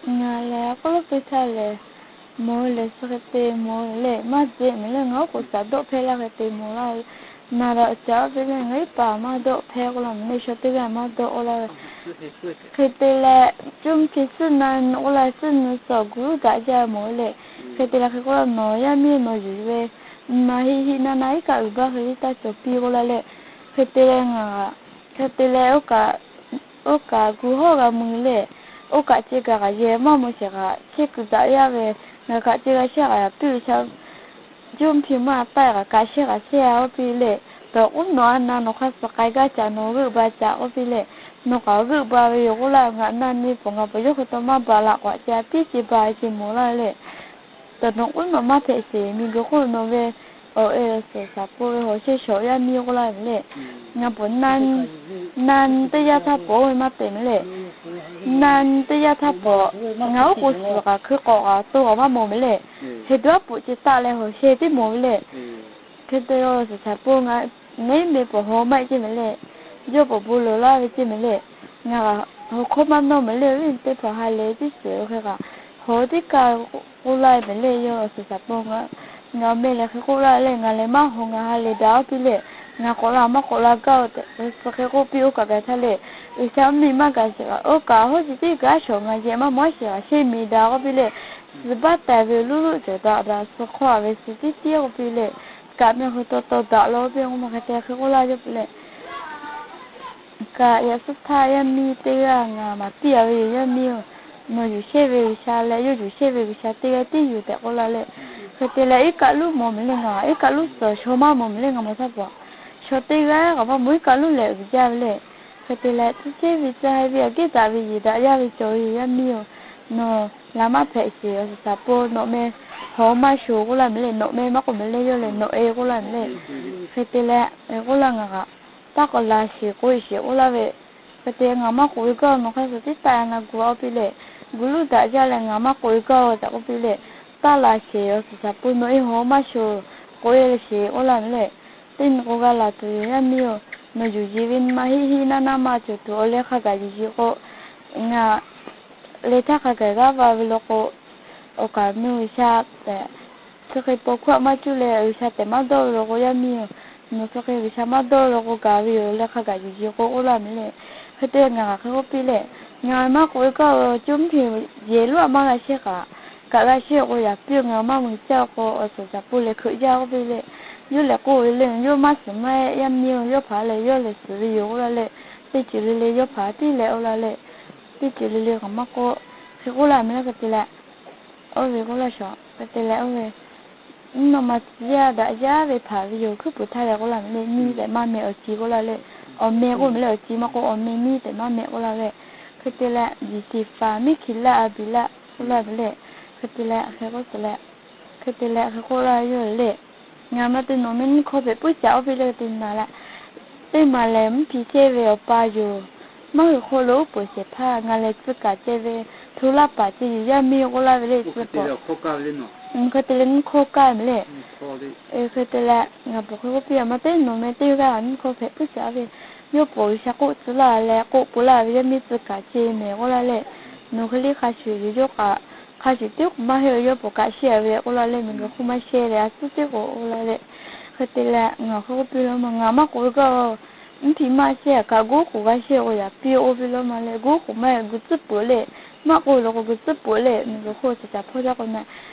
Ngaˬ lehˬ k'oˆ lo pe htaˇ lehˬ, mawˬ lehˬ suh hk'e te mawˬ lehˬ maˇ jehˬ mehˍ lehˬ, ngaˬ oˉ k'oˍ saˍ dawˆ hpehˇ laˇ hk'e te mawˬ laˇ ve. Naˍ daꞈ caꞈ oˇ ve lehˬ, ngaˬ iˉ paˍ maˇ dawˆ hpehˇ k'oˆ laˇ mehˍ lehˬ, shaw teˇ g'aˇ maˇ dawˆ k'oˆ laˇ ve. Hk'e te leh, cuˇ hkiˬ suhˉ na k'oˆ laˇ, suhˉ nu suhˍ gu luˉ daꞈ jaˇ mawˬ ve lehˬ. Hk'e te leh hk'e k'oˆ laˇ, Nawˬ yaˇ miˇ nawˬ yuˬ ve, maˇ heˆ heˆ na na iˉ kaˆ uiˍ baˇ hk'e le taˇ cawˬ piˇ k'oˆ laˇ lehˬ. Hk'e te leh ngaˬ, hk'e te leh oˇ kaꞈ gu hawˉ g'a mui lehˬ, oˇ kaꞈ ceh kaꞈ kaꞈ yehˬ maˇ mawˬ shehˍ kaꞈ chehˇ kuiˬ daꞈ yaˇ ve, ngaˬ kaꞈ ceh g'a shehˇ kaꞈ yaꞈ piˇ ve sha, juˇ hpiˇ maˇ taˆ kaꞈ kaꞈ shehˇ kaꞈ shehˇ a oˇ piˇ lehˬ, dawˬ k'uˉ nawˬ a na nawˬ hk'a suhˍ k'ai gaˇ caꞈ nawˬ g'euˆ ba caꞈ k'oˆ piˇ lehˬ, nawˬ kaꞈ g'euˆ ba ve yoˬ k'oˆ laˇ. Ngaˬ na nyi pawˍ ngaˬ pawˍ yawˇ hk'e taw maˇ baˬ laꞈ k'aꞈ ceh piˇ ceh ba ceh mawˬ laˇ lehˬ, dawˬ nawˬ k'uˉ nawˬ maˇ hpehꞈ sheˍ, miˬguiˬ hk'oˆ lo nawˬ ve awˬ e suhˍ shaˍ po ve hawˬ shehˇ shawˍ yaˇ miˇ k'oˆ laˇ ve lehˬ, ngaˬ pawˍ na nyi teˇ yanˇ htaˇ pawˍ oˇ ve maˇ tehꞈ mehˍ lehˬ, na nyi teˇ yanˇ htaˇ pawˍ ngaˬ oˉ k'oˍ suhˍ kaꞈ hkui k'awꞈ kaꞈ to kaꞈ maˇ mawˬ mehˍ lehˬ, heˍ duˉ aˉ poꞈ ceh taˆ leh hawˬ shehˇ tiˉ mawˬ ve lehˬ, hk'e te suhˍ shaˍ po ngaˬ neˉ meh pawˍ hawˬ maˇ heˆ ceh mehˍ lehˬ, yawˇ pawˍ bon lawˬ laˇ ve ceh mehˍ lehˬ, ngaˬ hawˬ hkawˇ maˇ nawˇ mehˍ lehˬ, viˉ teˇ hpaˍ ha lehˬ tiˉ suhˍ ve hk'e kaꞈ hawˬ tiˉ kaˇ k'oˆ laˇ mehˍ lehˬ, yawˇ suhˍ shaˍ po ngaˬ ngaˬ meh lehˬ hk'e k'oˆ laˇ lehˬ, ngaˬ lehˬ maˇ hawˬ ngaˬ ha lehˬ daꞈ oˇ piˇ lehˬ, ngaˬ k'awꞈ la maˇ k'awꞈ la gaˇ-oˬ tehꞈ suh hk'e k'oˆ piˇ oˇ kaꞈ gaˬ htaˇ lehˬ, G'uiˬsha mvuhˇmiˬ maˇ gaˬ sheˍ kaꞈ oˇ kaꞈ hawˉ chi teˇ gaˇ shawˍ ngaˬ yehˬ maˇ mawˬ sheˍ kaꞈ shehˇ miˬ daꞈ k'oˆ piˇ lehˬ, suhˍ baˆ taiˍ ve luˇ luˆ cawˬ daꞈ daꞈ suh hk'awˇ a ve suh tiˉ tiˉ k'oˆ piˇ lehˬ, kaꞈ meh hk'e taw taw daꞈ la oˇ piˇ k'o maˇ hk'e te hk'e k'oˆ laˇ yaˇ peuˬ lehˬ, kaꞈ yaꞈ suhˉ htaˇ yaˇ miˇ teˇ g'aˇ ngaˬ maˍ piˇ a ve yoˬ, yaˇ miˇ-oˬ, nawˬ yuˬ shehˇ ve G'uiˬsha leh yawˇ yuˬ shehˇ ve G'uiˬsha teˇ g'aˇ tiˉ yoˬ tehꞈ k'oˆ laˇ lehˬ, hk'e te leh iˉ kaˆ luˉ mawˬ mehˍ lehˬ, ngaˬ iˉ kaˆ luˉ suhˍ shaw maˇ mawˬ mehˍ lehˬ, ngaˬ maˬ htaˇ pawˍ shaw teˇ g'aˇ kaꞈ maˇ mawˬ, iˉ kaˆ luˉ lehˬ uiˍ jaˇ ve lehˬ, hk'e te leh tcuh chehˇ ve tcuh haiˬ ve aꞈ kehˉ daꞈ ve yeˬ daꞈ yaˇ ve cawˬ ve yoˬ, yaˇ miˇ-oˬ, nawˬ laˬ maˇ hpehꞈ sheˍ, awˬ suhˍ shaˍ po nawˬ meh hawˬ maˇ shoˍ k'oˆ laˇ mehˍ lehˬ, nawˬ meh maˇ k'oˆ mehˍ lehˬ, yawˇ lehˬ nawˬ e k'oˆ laˇ mehˍ lehˬ, hk'e te leh k'oˆ laˇ, ngaˬ kaꞈ taˇ k'awꞈ la sheˍ k'oˆ sheˍ k'oˆ laˇ ve, hk'e te ngaˬ maˇ k'oꞈ ve gaˇ-oˬ, nawˬ hk'a suhˍ tiˉ taˆ na gu-a oˇ piˇ lehˬ, gu luˉ daꞈ jaˇ leh ngaˬ maˇ k'oꞈ ve gaˇ-oˬ tehꞈ k'oˆ piˇ lehˬ, taˇ la sheˍ, awˬ suhˍ shaˍ po nawˬ e hawˬ maˇ shoˍ k'oˆ e sheˍ k'oˆ laˇ mehˍ lehˬ, teˇ nyi k'o g'a laˬ tuˬ yoˬ, yaˇ miˇ-oˬ, nawˬ yuˬ yeˬ ve maˇ heˆ heˆ naˇ naˇ maˇ cawˬ tuˬ awˬ leh hk'a gaˬ yuˬ yeˬ k'o, ngaˬ leh htaˇ hk'a gaˬ g'aˇ va ve lo k'o, awˬ kaˍ nu G'uiˬsha tehꞈ, chi hk'e paw hkuˇ aꞈ maˇ cuˇ leh G'uiˬsha tehꞈ maˇ dawˇ ve lo k'o, yaˇ miˇ-oˬ, nawˬ chi hk'e G'uiˬsha maˇ dawˇ lo k'o gaˬ ve yoˬ leh hk'a gaˬ yuˬ yeˬ k'o k'oˆ laˇ mehˍ lehˬ, hk'e te ngaˬ kaꞈ hk'e k'oˆ piˇ lehˬ, ngaˬ maˇ k'oꞈ ve gaˇ-oˬ, cuˇ mvuhˇ hpeuꞈ yeˬ lonˉ aꞈ maˇ g'a shehˇ kaꞈ, kaꞈ g'a shehˇ k'o yaꞈ piˇ-oˬ, ngaˬ maˇ mui caˇ k'o awˬ suhˍ shaˍ po lehˬ hkeuꞈ jaˇ k'oˆ piˇ lehˬ, yawˇ lehˬ k'oˆ ve lehˬ, yawˇ maˇ suhˍ maˇ heˆ, yaˇ miˇ-oˬ, yawˇ hpaˍ lehˬ yawˇ lehˬ suhˍ ve yoˬ k'oˆ laˇ lehˬ, teˇ ceuˬ le le yawˇ hpaˍ tiˉ leh k'oˆ laˇ lehˬ, teˇ ceuˬ le le kaꞈ maˇ k'oˆ, hk'e k'oˆ laˇ mehˍ lehˬ, hk'e te leh, oˇ ve k'oˆ laˇ shaˍ, hk'e te leh oˇ ve, mvuhˇ naw ma tcuh yaˇ daꞈ jaˇ ve hpaˍ ve yoˬ, hkuiˉ puˍ htaˇ leh k'oˆ laˇ mehˍ lehˬ, miˇ tehꞈ maˇ meh awˬ ci k'oˆ laˇ lehˬ, awˬ meh k'oˆ mehˍ lehˬ awˬ ci maˇ k'oˆ, awˬ meh miˇ tehꞈ maˇ meh k'oˆ laˇ lehˬ, hk'e te leh Liˍsiˍfaˍ, Miˉhkiˍlaˆ, Aˍbiˍlaˆ k'oˆ laˇ mehˍ lehˬ, hk'e te leh hk'e k'oˆ te leh, hk'e te leh hk'e k'oˆ laˇ yoˬ lehˬ, ngaˬ ma te nawˬ meh nyiˇ hkawˇ hpehꞈ puiˉ caꞈ oˇ piˇ leh te naˍ leh, teˇ maˬ lehˬ mvuhˇ hpi chehˇ ve awˬ pa yoˬ. Maˇ hui hk'aw lo uˉ peunˍ shehˍ hpaˇ ngaˬ lehˬ tcuh kaˍ ceh ve hto laˇ paˍ ceh yoˬ, yaˇ miˇ k'oˆ laˇ ve lehˬ tcuh pawˍ. Hk'e te leh nyiˇ hkawˇ kaˇ mehˍ lehˬ, hk'e te leh ngaˬ pawˍ hk'e k'oˆ piˇ a ma teˇ nawˬ meh teˇ g'aˇ nyiˇ hkawˇ hpehꞈ puiˉ caꞈ ve, yawˇ pawˍ G'uiˬsha k'oˆ tcuh laˇ leh k'oˆ peuˬ laˇ ve yaˇ miˇ tcuh kaˍ ceh mehˍ k'oˆ laˇ lehˬ, nawˬ hk'e le hk'a shuˍ yoˬ, yawˇ kaꞈ hk'a shuˍ tiˉ k'o maˇ heˆ ve, yawˇ pawˍ kaꞈ shehˇ ve k'oˆ laˇ lehˬ, miˬguiˬ hk'oˆ maˇ shehˇ leh a tcuhˉ tiˉ k'o k'oˆ laˇ lehˬ, hk'e te leh ngaˬ hk'e k'oˆ piˇ laˇ ma, ngaˬ maˇ k'oꞈ ve gaˇ, mvuhˇ hpi maˇ shehˇ kaꞈ goˉ k'oˍ g'a shehˇ k'o yaꞈ piˇ oˇ piˇ laˇ ma lehˬ, goˉ k'oˍ maˇ heˆ gu tcuhˉ peuˬ lehˬ, maˇ k'oˆ ve lo k'o gu tcuhˉ peuˬ lehˬ, miˬguiˬ hk'oˆ suhˍ shaˍ hpawˇ jaˇ k'o na,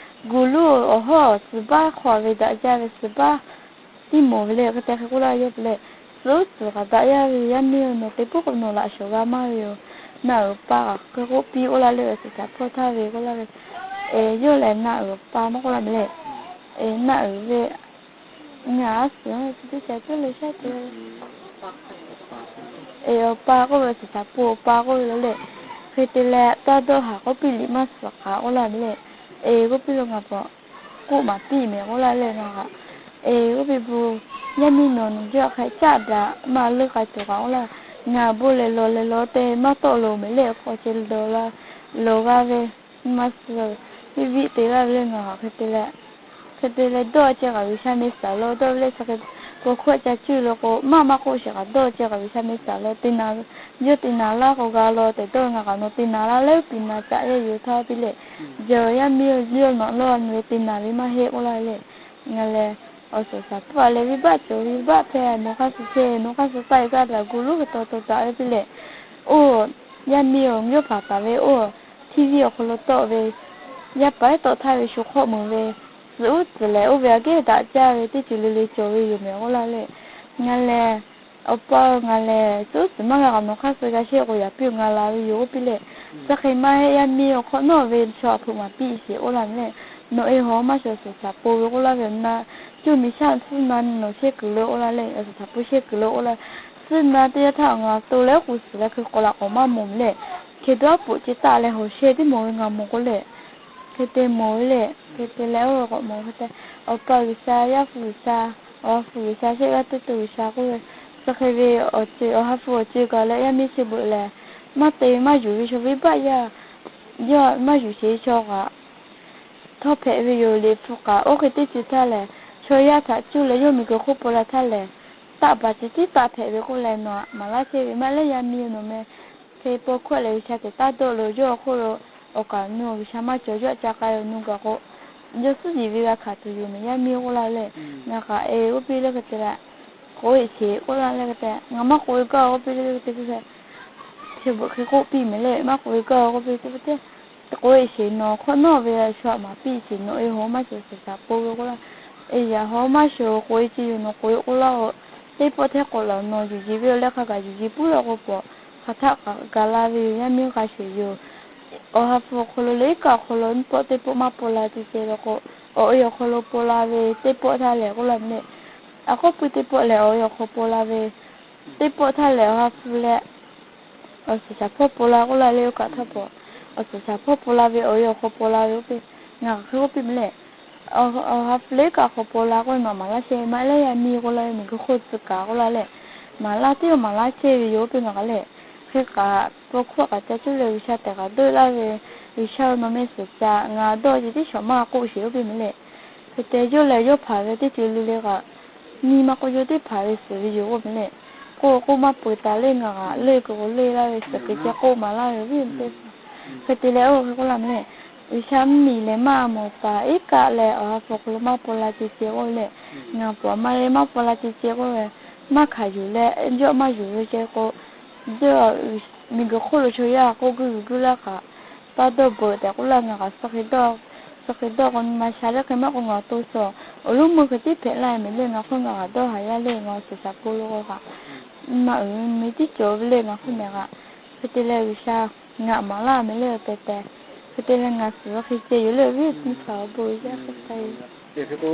gu luˉ awˬ hawˉ tcuh baˆ hk'aw ve daꞈ jaˇ ve tcuh baˆ tiˉ mawˬ ve lehˬ, hk'e te hk'e k'oˆ laˇ yaˇ peuˬ lehˬ, suhˉ tcuhˍ kaꞈ daꞈ jaˇ ve, yaˇ miˇ-oˬ, nawˬ te puiˉ k'o nawˬ laꞈ shawˍ g'a maˇ ve yoˬ. Na uiˍ pa kaꞈ hk'e k'oˆ piˇ k'oˆ laˇ lehˬ, suhˍ shaˍ hpawˇ htaˇ ve k'oˆ laˇ ve, e, yawˇ lehˬ na uiˍ pa maˇ k'oˆ laˇ mehˍ lehˬ, e, na uiˍ ve ngaˬ a suhˍ teˇ ca cawˇ leh shaˉ te e, awˬ pa k'oˆ ve, suhˍ shaˍ pawˇ awˬ pa k'oˆ ve la lehˬ, hk'e te leh taˇ dawˇ haˍ k'oˆ piˇ liꞈ maˇ suhˍ k'aꞈ k'oˆ laˇ mehˍ lehˬ, e, k'oˆ piˇ lo ngaˬ pawˍ k'oˆ maˍ piˇ mehˍ k'oˆ laˇ lehˬ, ngaˬ kaꞈ, e, k'oˆ piˇ pu, yaˇ miˇ nawˬ nawˬ jaˇ hk'e caˆ daꞈ maˇ leuˉ k'ai tuˬ kaꞈ k'oˆ laˇ, ngaˬ bon lehˬ lawˬ lehˬ lawˬ te maˇ tawˆ loˍ mehˍ lehˬ, k'awꞈ ceh lawˬ g'a ve maˇ suh, viˉ viˉ te g'aˇ ve lehˬ ngaˬ kaꞈ hk'e te leh, hk'e te leh dawˇ ceh kaꞈ G'uiˬsha meh saˍ law dawˇ ve lehˬ, chi hk'e paw hkuˇ ca cuˇ lo k'o maˇ maˇ k'oˆ shehˍ kaꞈ dawˇ ceh kaꞈ G'uiˬsha meh saˍ law te na yawˇ te naˍ laˇ k'o g'a law tehꞈ dawˇ, ngaˬ kaꞈ nawˬ te naˍ laˇ leh uˉ piˍ naˍ caꞈ yehˇ yoˬ htaˇ piˇ leh, yawˇ yaˇ miˇ yawˇ nawˬ lawˇ ve te naˍ ve maˇ heˆ k'oˆ laˇ ve le. Ngaˬ lehˬ, awˬ suhˍ shaˍ hpawˇ a leh venˇbaˆ cawˬ ve venˇbaˆ hpehˇ, nawˬ hk'aˇ suh chehˇ, nawˬ hk'aˇ suh taˆ-e gaˇ daꞈ gu loˉ hk'e taw taw daꞈ ve piˇ leh, oˇ yaˇ miˇ awˬ yawˇ hpanˍ taˍ ve oˇ TV awˬ hk'aw lo tawˆ ve yaˇ paˍ ehˉ tawˆ htaˇ ve shu hk'awˆ meuˍ ve, suhˍ uˉ tcuhˍ lehˬ oˇ ve aꞈ kehˉ daꞈ jaˇ ve teˇ ceuˬ le le cawˬ ve yoˬ mehˍ k'oˆ laˇ le. Ngaˬ lehˬ, awˬ pa-oˬ, ngaˬ lehˬ suhˍ uˉ tcuhˍ maˇ g'a k'aꞈ nawˬ hk'aˇ suh g'a shehˆ k'o yaꞈ piˇ-oˬ, ngaˬ la ve yoˬ k'oˆ piˇ leh, suh hk'e maˇ heˆ, yaˇ miˇ awˬ hk'awꞈ nawˉ ve chaw aꞈ hpeuꞈ maˍ piˇ sheˍ k'oˆ laˇ mehˍ le. Nawˬ e hawˬ maˇ shawˍ suhˍ shaˍ po ve k'oˆ laˇ ve awˬ na, cuˇ miˬ shaˆ suhˉ na nawˬ shehˆ kuiˬ lo k'oˆ laˇ le, awˬ suhˍ shaˍ po shehˆ kuiˬ lo k'oˆ laˇ. Suhˉ na teˇ yanˇ htaˇ ngaˬ to leh oˉ k'oˍ suhˍ leh hkui k'awꞈ laꞈ k'awꞈ maˇ mawˬ mehˍ le. Hk'e dawˇ a poꞈ ce taˆ leh hawˬ shehˆ tiˉ mawˬ ve ngaˬ mawˬ k'oˆ le. Hk'e te mawˬ ve le. Hk'e te leh oˇ k'awꞈ mawˬ hk'e te, Awˬ pa G'uiˬsha, Yaˇ hpu G'uiˬsha, Awˬ ha hpu G'uiˬsha, shehˆ g'aˇ teˇ to G'uiˬsha k'oˆ ve, suh hk'e ve awˬ ceuˬ Awˬ ha hpu awˬ ceuˬ kaꞈ leh yaˇ miˇ chi beuꞈ lehˬ, maˇ te ve maˇ yuˬ ve chaw venˇbaˆ yaˇ, yawˇ maˇ yuˬ sheˍ ve chaw kaꞈ htawˇ hpehꞈ ve yoˬ. Liꞈ hpu kaꞈ oˇ hk'e teˇ ceuˬ htaˇ lehˬ, chaw yaˇ htaꞈ cuˇ leh yawˇ miˬguiˬ hk'oˆ paw la htaˇ lehˬ, taˆ baˬ ce tiˉ taˆ hpehꞈ ve k'oˆ leh nawˬ maˍ laˇ chehˇ ve maˇ heˆ le, yaˇ miˇ nawˬ meh. Hk'e paw hkawˇ lehˬ G'uiˬsha tehꞈ taˇ dawˆ loˬ, yawˇ awˬ hk'oˆ lo awˬ kaˍ nu G'uiˬsha maˇ cawˬ, yawˇ ca k'ai-oˬ nu gaˬ k'o, yawˇ suhˉ yiˍ ve g'a hkanˍ tuˬ yoˬ mehˍ, yaˇ miˇ k'oˆ laˇ ve le. Ngaˬ kaꞈ e k'oˆ piˇ le hk'e te leh, k'oꞈ-e sheˍ k'oˆ laˇ le hk'e te, ngaˬ maˇ k'oꞈ-e gaˇ k'oˆ piˇ le hk'e te, chi beuꞈ hk'e k'oˆ piˇ mehˍ le, maˇ k'oꞈ-e gaˇ k'oˆ piˇ te, k'oꞈ-e sheˍ, nawˬ hk'awꞈ nawˉ ve chaw aꞈ maˍ piˇ sheˍ, nawˬ e hawˬ maˇ shawˍ suhˍ shaˍ po ve k'oˆ laˇ. E yaꞈ hawˬ maˇ shawˍ, k'oꞈ-e ce yoˬ, nawˬ k'oꞈ-e k'oˆ laˇ-oˬ. Teˇ pawˆ hteˇ k'awꞈ laˬ, nawˬ yuˬ jeˬ ve awˬ leh hk'a gaˬ yuˬ jeˬ puiˉ la k'o, pawꞈ hk'aˬ htaˆ kaꞈ gaˬ la ve yoˬ, yaˇ miˇ k'a sheˍ yoˬ. Awˬ ha hpu awˬ hk'aw lo leh iˉ kaˆ awˬ hk'aw lo nyiˇ pawˆ teˇ pawˆ maˇ paw la ce ce ve k'o, awˬ e awˬ hk'aw lo paw la ve teˇ pawˆ htaˇ lehˬ k'oˆ laˇ mehˍ le. A k'oˆ pui teˇ pawˆ lehˬ awˬ e awˬ hk'aw paw la ve teˇ pawˆ htaˇ lehˬ, Awˬ ha hpu leh awˬ suhˍ shaˍ hpawˇ paw la k'oˆ laˇ le. Oˇ kaꞈ htaˇ pawꞈ, awˬ suhˍ shaˍ hpawˇ paw la ve awˬ e awˬ hk'aw paw la ve k'oˆ piˇ. Ngaˬ hk'e k'oˆ piˇ mehˍ le. Awˬ ha hpu leh iˉ kaˆ awˬ hk'aw paw la k'oˆ ve nawˬ maˍ laˇ chehˇ ve maˇ heˆ le, yaˇ miˇ k'oˆ laˇ ve, miˬguiˬ hk'oˆ tcuh kaꞈ k'oˆ laˇ leh, maˍ laˇ tiˉ maˍ laˇ chehˇ ve yoˬ piˇ ngaˬ k'a lehˬ. Hk'e k'aꞈ paw hkawˇ k'aꞈ ca cuˇ leh G'uiˬsha tehꞈ k'aꞈ dawˆ laˇ ve, G'uiˬsha-oˬ, nawˬ meh suhˍ ca ngaˬ dawˇ ce tiˉ shawˍ maˇ k'oˆ sheˍ k'oˆ piˇ mehˍ le. Hk'e te yawˇ lehˬ yawˇ hpanˍ ve teˇ ceuˬ le le kaꞈ, nyi ma k'o yawˇ teˇ hpaˍ ve suhˍ ve yoˬ k'oˆ mehˍ le. K'oˆ k'oˆ maˇ peuˬ taˍ le, ngaˬ kaꞈ leuˆ kuiˬ k'o leuˆ laˇ ve suhˍ hk'e ceh k'oˆ maˍ laˇ ve viˉ teˇ hpaˍ. Hk'e te leh oˇ hk'e k'oˆ laˇ mehˍ le. G'uiˬsha mvuhˇmiˬ lehˬ maˇ mawˬ taˍ, iˉ kaˆ leh Awˬ ha hpu awˬ hk'aw lo maˇ paw la ce ce k'oˆ leh, ngaˬ pawꞈ maˇ leh maˇ paw la ce ce k'oˆ ve, maˇ hkanˍ yuˬ leh yawˇ maˇ yuˬ ve ce k'o, yawˇ miˬguiˬ hk'oˆ lo chaw yaˇ k'oˆ guiˇ yuˬ guiˇ laˇ kaꞈ, taˇ dawˇ beuꞈ tehꞈ k'oˆ laˇ, ngaˬ kaꞈ suh hk'e dawˇ k'o, nyi ma sha leh hk'e maˇ k'o ngaˬ to suh awˬ lonˉ meuˇ hk'e tiˉ hpehꞈ laˇ mehˍ le. Ngaˬ hk'oˆ ngaˬ kaꞈ dawˇ haˍ yaˇ le, ngaˬ suhˍ shaˍ po lo k'o kaꞈ, nyi ma uiˍ ve meh tiˉ cawˬ ve le. Ngaˬ hk'oˆ mehˍ kaꞈ, hk'e te leh G'uiˬsha ngaˬ maˍ laˇ mehˍ le tehꞈ tehꞈ, hk'e te leh ngaˬ suhˍ hk'e ceh yoˬ le viˉ teˇ hpaˍ awˬ bon yaˇ hk'e te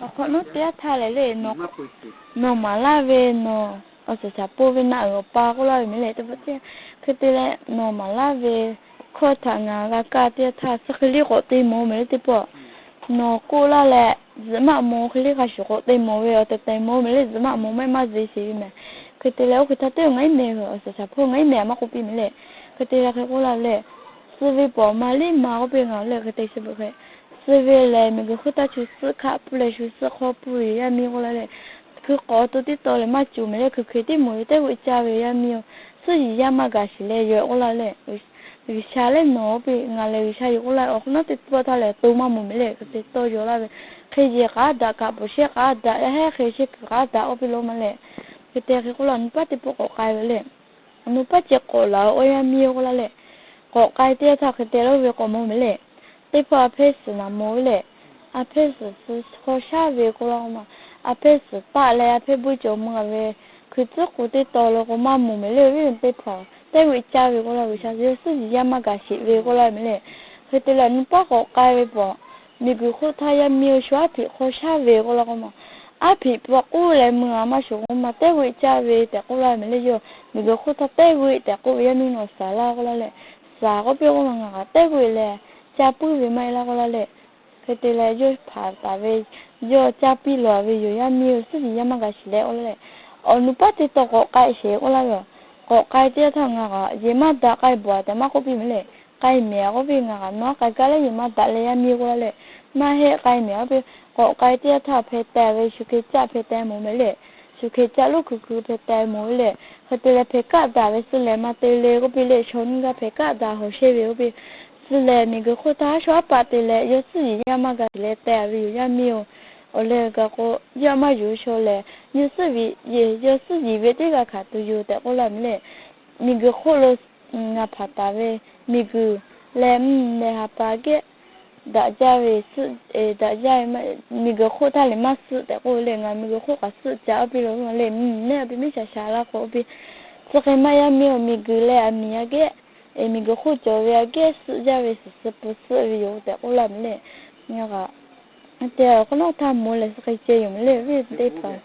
Awˬ hk'awꞈ nawˉ teˇ g'aˇ htaˇ lehˬ le, nawˬ maˍ laˇ ve nawˬ awˬ suhˍ shaˍ po ve naˆ uiˍ awˬ pa k'oˆ laˇ ve mehˍ le teˇ pawˆ te. Hk'e te leh nawˬ maˍ laˇ ve hkawˇ htaꞈ ngaˬ g'a kaˇ teˇ g'aˇ htaˇ suh hk'e liˇ k'awꞈ te mawˬ mehˍ le teˇ pawˆ. Nawˬ k'oˆ laˇ leh, zuhꞈ maˆ mawˬ hk'e liˇ hk'a shuˍ k'awꞈ te mawˬ ve awˬ tehˬ tehˬ mawˬ mehˍ le, zuhꞈ maˆ mawˬ maˇ maˇ ze sheˍ ve mehˍ. Hk'e te leh oˇ hk'e htaˇ teˇ g'aˇ ngaˬ iˉ meh awˬ suhˍ shaˍ hpawˇ ngaˬ iˉ meh maˇ k'oˆ piˇ mehˍ le. Hk'e te leh hk'e k'oˆ laˇ ve le, suh ve pawˍ ma liˇ ma k'oˆ piˇ ngaˬ le hk'e te chi beuꞈ hk'e, suh ve lehˬ miˬguiˬ hk'oˆ taˇ chu suhˆ hkaˆ puˇ leh chu suhˆ hk'awˇ puˇ ve yaˇ miˇ k'oˆ laˇ le. Hkui k'awꞈ to tiˉ taw leh maˇ cuˬ mehˍ le, hkui hkui tiˉ mawˬ ve tehˇ g'uiˆ caˇ ve yaˇ miˇ-oˬ, suhˉ yiˍ yaˇ maˇ gaˬ shiˍ leh yaw k'oˆ laˇ le. G'uiˬsha lehˬ nawˬ piˇ ngaˬ lehˬ G'uiˬsha yoˬ k'oˆ laˇ ve awˬ hk'awꞈ nawˉ teˇ pawˆ htaˇ lehˬ to maˇ mawˬ mehˍ le, hk'e te tawˇ yaw laˇ ve. Hk'e yehˬ k'aˉ daꞈ kaꞈ bawˬ shehˇ k'aˉ daꞈ yaˇ heˉ hk'e shehˇ kuiˬ k'aˉ daꞈ k'oˆ piˇ lo maˇ le. Hk'e te hk'e k'oˆ laˇ, nuˇ paˉ teˇ pawˆ k'awꞈ k'ai ve le. Nuˇ paˉ ceh k'awꞈ laˬ-oˬ, yaˇ miˇ-oˬ k'oˆ laˇ le. K'awꞈ k'ai teˇ yanˇ htaˇ hk'e te lawˇ ve k'awꞈ mawˬ mehˍ le. Teˇ pawˆ a hpehˇ suhˍ naˍ mawˬ ve le. A hpehˇ suhˍ suh hk'aw shaˉ ve k'oˆ laˇ k'o ma, a hpehˇ suhˍ taˆ leh a hpehˇ buiˇ cawˬ meuˇ ve hkui tcuhˉ k'o teˇ taw lo k'o maˇ mawˬ mehˍ le. Viˉ teˇ hpaˍ tehˇ g'uiˆ caˇ ve k'oˆ laˇ, G'uiˬsha yawˇ suhˉ yiˍ yaˇ maˇ gaˬ sheˍ ve k'oˆ laˇ mehˍ le. Hk'e te leh nuˇ paˉ k'awꞈ k'ai ve pawˍ, miˬguiˬ hk'oˆ htaˇ yaˇ miˇ-oˬ, shu aˉ hpiꞈ hk'aw shaˉ ve k'oˆ laˇ k'o ma, aˉ hpiꞈ paw k'oˆ leh meuˇ a maˇ shuˍ k'o ma tehˇ g'uiˆ caˇ ve tehꞈ k'oˆ laˇ mehˍ le. Yawˇ miˬguiˬ hk'oˆ htaˇ tehˇ g'uiˆ tehꞈ k'oˆ ve yaˇ miˇ nawˬ suhˍ laˇ k'oˆ laˇ le. Suhˍ k'oˆ piˇ k'o ma ngaˬ kaꞈ tehˇ g'uiˆ leh caˇ puiˉ ve maˇ heˆ laˇ k'oˆ laˇ le. Hk'e te leh yawˇ hpanˍ taˍ ve, yawˇ caˇ piˇ lawˬ ve yoˬ, yaˇ miˇ-oˬ, suhˉ yiˍ yaˇ maˇ gaˬ shiˍ leh k'oˆ laˇ le. Awˬ nuˇ paˉ teˇ taw k'awꞈ k'ai sheˍ k'oˆ laˇ ve yoˬ. K'awꞈ k'ai teˇ yanˇ htaˇ ngaˬ kaꞈ yehˬ maˇ daꞈ k'ai bawˬ tehꞈ maˇ k'oˆ piˇ mehˍ le. K'ai mehˍ k'oˆ piˇ, ngaˬ kaꞈ nawˬ aˉ k'ai gaˇ leh yehˬ maˇ daꞈ leh yaˇ miˇ k'oˆ laˇ le. Maˇ heˆ, k'ai mehˍ k'oˆ piˇ k'awꞈ k'ai teˇ yanˇ htaˇ hpeh teh ve shu hk'e caˆ hpeh teh mawˬ meh le. Shu hk'e caˆ lonˉ kuiˬ kuiˬ hpeh teh mawˬ ve le. Hk'e te leh hpeh kaˆ daꞈ ve suh lehˬ maˇ te le k'oˆ piˇ le. Chaw nyiˇ g'aˇ hpeh kaˆ daꞈ hawˬ shehˇ ve k'oˆ piˇ. Suh lehˬ miˬguiˬ hk'oˆ htaˇ shaw aˉ paˆ te leh yawˇ suhˉ yiˍ yaˇ maˇ g'a leh teh ve yoˬ yaˇ miˇ-oˬ. Awˬ leh g'a k'o, yawˇ maˇ yuˬ ve chaw lehˬ yawˇ suhˉ yiˍ, yawˇ suhˉ yiˍ ve teˇ g'aˇ hkanˍ tuˬ yoˬ tehꞈ k'oˆ laˇ meh le. Miˬguiˬ hk'oˆ lo ngaˬ hpanˍ taˍ ve miˬguiˬ leh mvuhˇ leh ha pa geh daꞈ jaˇ ve suhˆ, daꞈ jaˇ ve, miˬguiˬ hk'oˆ htaˇ lehˬ maˇ suhˆ tehꞈ k'oˆ ve le. Ngaˬ miˬguiˬ hk'oˆ kaꞈ suhˆ ca oˇ piˇ lo le, mvuhˇ nehˉ oˇ piˇ miˉ shaˍ shaˍ laˇ k'o oˇ piˇ. Chi hk'e maˇ yaˇ miˇ-oˬ, miˬguiˬ leh aˬ miˍ aꞈ geh, miˬguiˬ hk'oˆ cawˬ ve aꞈ geh suhˆ jaˇ ve suhˍ suhˍ pu suhˆ ve yoˬ tehꞈ k'oˆ laˇ meh le. Ngaˬ kaꞈ te awˬ hk'awꞈ nawˉ htaˇ mawˬ lehˬ suh hk'e ceh yoˬ meh le, viˉ teˇ hpaˍ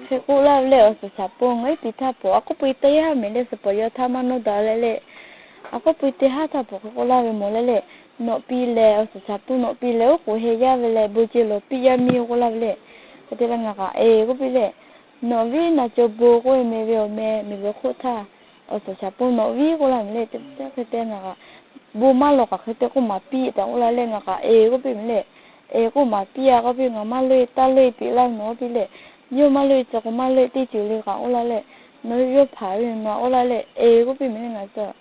hk'e k'oˆ laˇ ve le. Awˬ suhˍ shaˍ pon ngaˬ iˉ piˍ htaˇ pawˍ a k'oˆ pu teˇ haˉ meh le, suh pawˍ yaw htaˇ maˇ nawˇ daꞈ leh le. A k'oˆ pu teˇ haˉ htaˇ pawˍ hk'e k'oˆ laˇ ve mawˬ leh le. Nawꞈ piˇ lehˬ, awˬ suhˍ shaˍ pon nawꞈ piˇ lehˬ, oˉ k'oˍ heh yaˇ ve leh bon ceuˬ lawˬ piˇ yaˇ miˇ-oˬ k'oˆ laˇ ve le. Hk'e te leh ngaˬ kaꞈ e k'oˆ piˇ le. Nawˬ viˉ naˬ caw bon k'oˆ ve meh ve awˬ meh miˬguiˬ hk'oˆ htaˇ, awˬ suhˍ shaˍ pon nawꞈ viˉ k'oˆ laˇ meh le. Hk'e te ngaˬ kaꞈ bon maˇ lawˬ kaꞈ hk'e te k'oˆ maˍ piˇ tehꞈ k'oˆ laˇ leh ngaˬ kaꞈ e k'oˆ piˇ meh le. E k'oˆ maˍ piˇ a k'oˆ piˇ, ngaˬ maˇ loˇ e taˇ loˇ e peꞈ laˇ nawˬ k'oˆ piˇ le. Yawˇ maˇ loˇ e ceh k'o maˇ loˇ e teˇ ceuˬ le kaꞈ k'oˆ laˇ leh, nawˬ yawˇ hpanˍ ve nawˬ k'oˆ laˇ leh e k'oˆ piˇ meh le ngaˬ tcuh.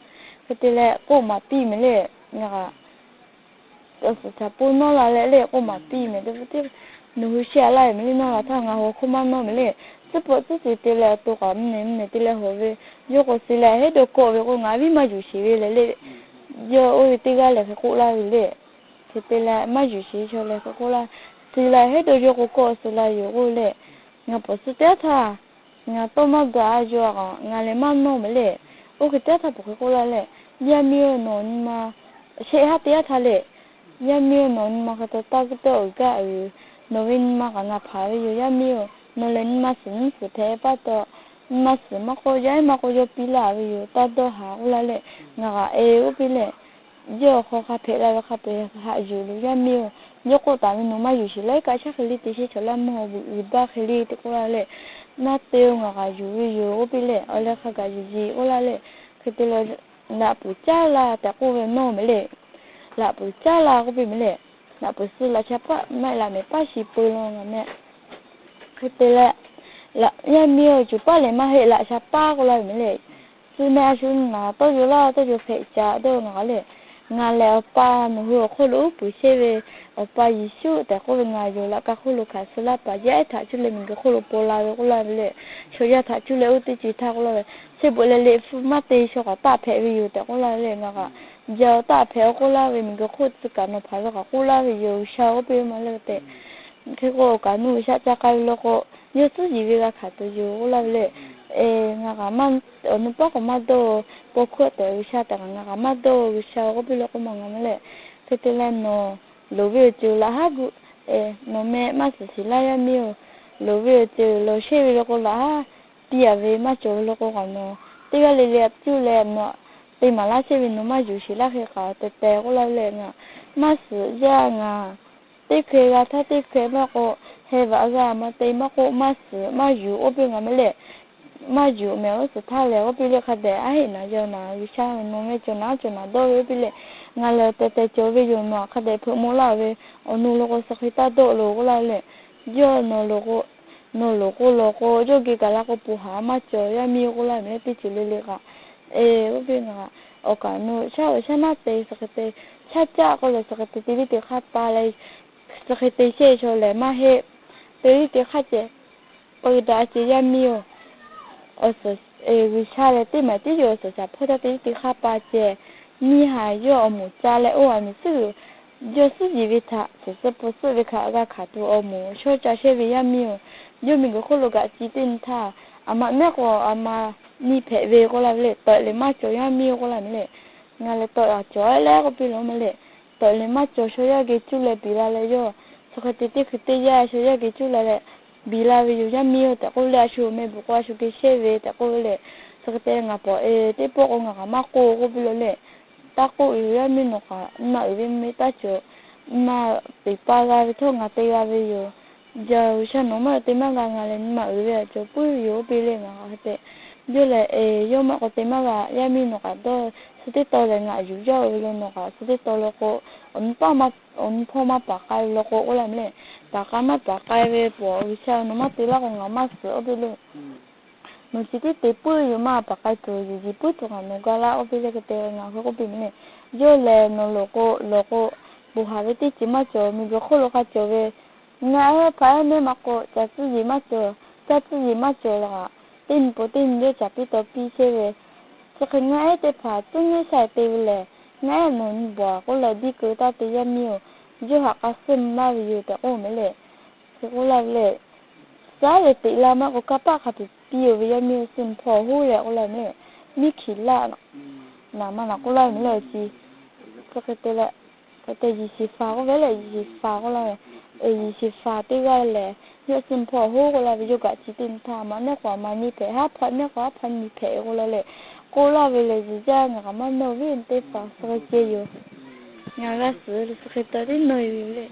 Hk'e te leh k'oˆ maˍ piˇ meh le. Ngaˬ kaꞈ awˬ suhˍ shaˍ pon nawˇ la leh le k'oˆ maˍ piˇ meh te, nawˬ hui shehˆ a laˇ ve meh le nawˇ la htaˇ ngaˬ hui hk'oˆ maˇ nawˇ meh le. Tcuhˉ pawˆ tcuhˉ ceuˬ te leh awˬ to kaꞈ mvuhˇ nehˬ mvuhˇ nehˬ te leh hawˬ ve, yawˇ k'o suh leh heˉ dawˇ kawˆ ve k'o ngaˬ viˉ maˇ yuˬ sheˍ ve le le. Yawˇ oˇ ve teˇ g'aˇ lehˬ hk'e k'oˆ laˇ ve le. Hk'e te leh maˇ yuˬ sheˍ chaw lehˬ hk'e k'oˆ laˇ. Suh leh heˉ dawˇ yawˇ k'o kawˆ suh la yoˬ k'oˆ leh, ngaˬ pawˍ suh teˇ yanˇ htaˇ ngaˬ tawˇ maˇ gaˬ a yaw a kaꞈ ngaˬ lehˬ maˇ nawˇ meh le. Oˇ hk'e teˇ yanˇ htaˇ pawˍ hk'e k'oˆ laˇ leh, yaˇ miˇ-oˬ, nawˬ nyi ma shehˆ haˉ teˇ yanˇ htaˇ le. Yaˇ miˇ-oˬ, nawˬ nyi ma hk'e taw taˇ g'uˇ tawˆ uiˍ gaˇ uiˍ. Nawˬ ve nyi ma kaꞈ ngaˬ hpanˍ ve yoˬ yaˇ miˇ-oˬ. Nawˬ lehˬ nyi ma suhˍ nyiˇ suhˍ hpehꞈ pa taw, nyi ma suhˍ maˇ k'oˆ yaˇ ehˉ maˇ k'oˆ yawˇ piˇ laˇ ve yoˬ taˇ dawˇ haˍ k'oˆ laˇ leh, ngaˬ kaꞈ e k'oˆ piˇ leh, yawˇ awˬ hk'aw hk'a hpehꞈ la ve hk'a peu-eˬ haꞈ yuˬ loˬ yaˇ miˇ-oˬ. Yawˇ k'oˆ taˍ ve nawˬ maˇ yuˬ sheˍ laˇ iˉ kaˆ shaˉ hk'e le te shehˇ chaw laˇ mvuhˇ haw bvuhꞈ uiˍ baˇ hk'e le te k'oˆ laˇ leh, naˇ te-o ngaˬ kaꞈ yuˬ ve yoˬ k'oˆ piˇ leh, awˬ leh hk'a gaˬ yuˬ yeˬ k'oˆ laˇ leh, hk'e te leh laꞈ puˍ caˉ la tehꞈ k'oˆ ve nawˇ meh le. Laꞈ puˍ caˉ la k'oˆ piˇ meh le. Laꞈ puˍ suh laꞈ sha paˆ maˇ heˆ laꞈ mehˍ paˆ shi peu law ngaˬ meh. Hk'e te leh, yaˇ miˇ-oˬ, cuˬ paˉ lehˬ maˇ heˆ laꞈ sha paˆ k'oˆ laˇ ve meh le. Suh meh a shu naˍ tawˇ yaw laˇ tawˇ yaw hpehꞈ ca dawˇ ngaˬ kaꞈ le. Ngaˬ lehˬ Awˬ pa nawˬ hui awˬ hk'oˆ lo uˉ peunˍ shehˇ ve Awˬ pa Yeˍsuˆ tehꞈ k'oˆ ve ngaˬ yoˬ. Laꞈ ka hk'oˆ lo hkanˍ suh laˇ paˍ yaˇ ehˉ htaꞈ cuˇ leh miˬguiˬ hk'oˆ lo paw la ve k'oˆ laˇ ve le. Chaw yaˇ htaꞈ cuˇ leh oˇ teˇ ceuˬ htaˇ k'oˆ laˇ ve, shehˇ beuꞈ leh liꞈ hpu maˇ te shaw kaꞈ taˆ hpehꞈ ve yoˬ tehꞈ k'oˆ laˇ ve le. Ngaˬ kaꞈ jaˇ-oˬ taˆ hpehꞈ-oˬ k'oˆ laˇ ve, miˬguiˬ hk'oˆ tcuh kaꞈ nawˬ hpanˍ ve kaꞈ k'oˆ laˇ ve yoˬ, G'uiˬsha k'oˆ piˇ ve maˇ le tehꞈ. Hk'e k'o awˬ kaˍ nu G'uiˬsha ca k'ai ve law k'o, yawˇ suhˉ yiˍ ve g'a hkanˍ tuˬ yoˬ k'oˆ laˇ ve le. Ngaˬ kaꞈ awˬ nu paˉ k'awꞈ maˇ dawˇ-oˬ, paw hkuˇ tehꞈ G'uiˬsha tehꞈ kaꞈ ngaˬ kaꞈ maˇ dawˇ-oˬ, G'uiˬsha k'oˆ piˇ law k'o maˇ ngaˬ maˇ le. Hk'e te leh nawˬ loˍ ve awˬ ceuˬ laꞈ haˉ gu, nawˬ meh maˇ suhˍ shiˍ laˇ yaˇ miˇ-oˬ. Loˍ ve awˬ ceuˬ lawˬ shehˇ ve law k'o laꞈ haˉ piˇ-a ve maˇ cawˬ ve law k'o kaꞈ nawˬ teˇ g'aˇ le le cuˇ leh nawˬ te maˍ laˇ chehˇ ve nawˬ maˇ yuˬ sheˍ laˇ hk'e kaꞈ tehˬ tehˬ k'oˆ laˇ ve le. Ngaˬ maˇ suhˍ yaˇ ngaˬ teˇ hkeh g'a htaˇ teˇ hkeh maˇ k'o, heh vaꞈ g'a maˇ te maˇ k'oˆ maˇ suhˍ maˇ yuˬ k'oˆ piˇ ngaˬ meh le. Maˇ yuˬ mehˍ g'uˇ suhˍ htaˇ lehˬ k'oˆ piˇ le. Hk'a dehꞈ aˉ heˆ naˍ yaw naˍ G'uiˬsha ve nawˬ meh cawˬ naˉ cawˬ naˍ dawˇ ve piˇ le. Ngaˬ lehˬ tehˬ tehˬ cawˬ ve yoˬ, nawˬ hk'a dehꞈ hpeuꞈ maw laˇ-oˬ ve awˬ nu law k'o suh hk'e taˇ dawˇ loˬ k'oˆ laˇ ve le. Yawˇ nawˬ loˍ k'o, nawˬ loˍ k'o lawˬ k'o yawˇ geh gaˬ la k'o pon haˍ maˇ cawˬ yaˇ miˇ-oˬ k'oˆ laˇ ve le. Teˇ ceuˬ le le kaꞈ, e, oˇ ve ngaˬ awˬ kaˍ nu shaˉ uiˍ shaˉ naˉ te suh hk'e te, shaˉ caˆ k'oˆ leh suh hk'e te, te liˇ te hk'aˇ pa leh, suh hk'e te shehˇ chaw lehˬ maˇ heˆ. Te liˇ te hk'aˇ ceh peu daꞈ ceh yaˇ miˇ-oˬ. Awˬ suhˍ, G'uiˬsha lehˬ teˇ maˬ tiˉ yoˬ. Awˬ suhˍ shaˍ hpawˇ htaˇ te liˇ te hk'aˇ pa ceh, nyiˇ haˍ yawˇ awˬ moˍ ca leh oˇ aꞈ miˬ suhˉ g'uiˬ, yawˇ suhˉ yiˍ ve htaꞈ suhˍ suhˉ pu suhˉ ve htaꞈ g'a hkanˍ tuˬ awˬ moˍ shawˉ ca shehˇ ve yaˇ miˇ-oˬ. Yawˇ miˬguiˬ hk'oˆ lo kaꞈ ci teˇ nyi htaˇ, aˬ ma mehˉ k'o aˬ ma nyi hpehꞈ ve k'oˆ laˇ ve le. Tawꞈ leh maˇ cawˬ yaˇ miˇ-oˬ k'oˆ laˇ ve le. Ngaˬ lehˬ tawꞈ a cawˬ leh k'oˆ piˇ law maˇ le. Tawꞈ leh maˇ cawˬ, chaw yaˇ geh cuˇ leh biˬ la leh yawˇ chi hk'e te teˇ hkui teˇ yanˇ chaw yaˇ geh cuˇ la leh biˬ la ve yoˬ yaˇ miˇ-oˬ tehꞈ k'oˆ leh, a shu meh bvuhꞈ k'o a shu geh shehˇ ve tehꞈ k'oˆ ve le. Chi hk'e te ngaˬ pawˍ e teˇ pawˆ k'o ngaˬ kaꞈ maˇ k'oˆ k'oˆ piˇ law le. Taˇ k'oˆ ve yoˬ yaˇ miˇ, nawˬ kaꞈ nyi ma uiˍ ve mvuhˇ miˬ taˇ cawˬ. Nyi ma peˍ pa g'a ve htawˇ ngaˬ te g'a ve yoˬ. Jaˇ G'uiˬsha nawˬ maˇ te maˇ g'a, ngaˬ lehˬ nyi ma uiˍ ve a cawˬ puiˉ ve yoˬ piˇ le. Ngaˬ kaꞈ hk'e te, yawˇ lehˬ e yawˇ maˇ k'awꞈ te maˇ g'a, yaˇ miˇ nawˬ kaꞈ dawˇ Suh teˇ taw lehˬ ngaˬ yuˬ jaˇ-oˬ ve le. Nawˬ kaꞈ suh teˇ taw lo k'o, awˬ nyi hpawˇ maˇ paˍ k'ai ve lo k'o k'oˆ laˇ ve le. Paˍ k'ai maˇ paˍ k'ai ve pawˍ G'uiˬsha nawˬ maˇ te laˇ k'o ngaˬ maˇ suh oˇ ve le. Nawˬ chi tiˉ te puiˉ yoˬ maˇ paˍ k'ai tuˬ, yehˬ yehˬ puiˉ tuˬ ngaˬ nawˬ ga laˇ oˇ ve le. Hk'e te ngaˬ hui k'oˆ piˇ ve le. Yawˇ lehˬ nawˬ loˍ k'o, lawˬ k'o, bon haˍ ve teˇ ceuˬ maˇ cawˬ, miˬguiˬ hk'oˆ lo hk'a cawˬ ve, ngaˬ ehˉ hpaꞈ ehˉ mehˆ maˇ k'o, caˬ tcuhˉ yehˬ maˇ cawˬ, caˇ tcuhˉ yehˬ maˇ cawˬ laˇ. Teˇ nyi pon teˇ nyi yawˇ caˍ piˇ taw piˇ chehˇ ve, chi hk'e ngaˬ ehˉ teˇ hpaˍ tcuhˉ nyiˇ sha te ve lehˬ, ngaˬ ehˉ nawˬ nyi bawˬ k'oˆ leh biˇ keu taˇ te yaˇ miˇ-oˬ, yawˇ haꞈ k'a suhˉ mvuh laˇ ve yoˬ tehꞈ k'oˆ ve le. Hk'e k'oˆ laˇ ve le. Suh leh teꞈ la maˇ k'o, kanˇ paˆ hk'a tuˬ piˇ-oˬ ve yaˇ miˇ-oˬ, suh hpaw hoˉ leh k'oˆ laˇ ve le. Miˇ hkiˬ laˇ naˍ maˇ naˍ k'oˆ laˇ ve le. Chi hk'e te leh, hk'e te yehˬ shiˍ faˍ k'oˆ ve le. Yehˬ shiˍ faˍ k'oˆ laˇ ve, yehˬ shiˍ faˍ teˇ g'aˇ lehˬ, yawˇ suh hpaw hoˉ k'oˆ laˇ ve, yawˇ kaꞈ chi teˇ nyi htaˇ maˇ nehˉ k'o maˇ nyi hpehꞈ, haˉ hpaꞈ mehˆ k'o haˉ hpaꞈ nyi hpehꞈ ve k'oˆ laˇ le. K'oˆ laˇ ve le, yehˬ jaˇ ngaˬ kaꞈ maˇ nawˇ ve teˇ hpaˍ suh hk'e ceh yoˬ. Ngaˬ g'a suh suh hk'e te teˇ nawˇ yoˬ le.